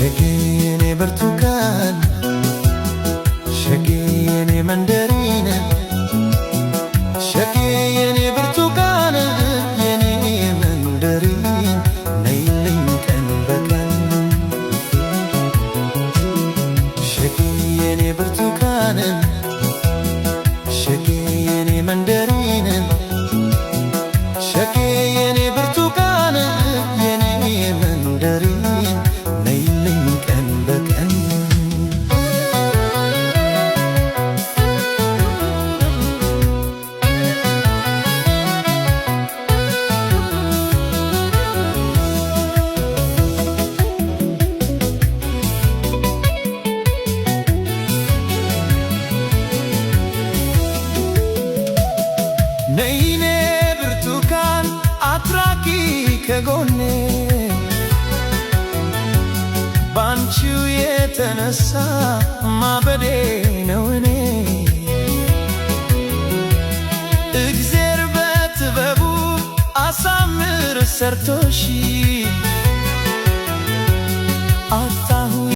ሸጌ የኔ ብርቱካን፣ ሸጌ የኔ መንደሪን፣ ሸጌ የኔ ብርቱካን፣ የኔ መንደሪን፣ ነይልኝ ቀን በቀን። ሸጌ የኔ ብርቱካን፣ ሸጌ የኔ መንደሪን፣ ሸጌ የኔ ብርቱካን፣ የኔ መንደሪን፣ ነይልኝ ቀን በቀን። ነይኔ ብርቱካን፣ አትራቂ ከጎኔ፣ ባንቺው የተነሳ ማበዴ ነው እኔ። እግዜር በጥበቡ አሳምር ሰርቶሽ፣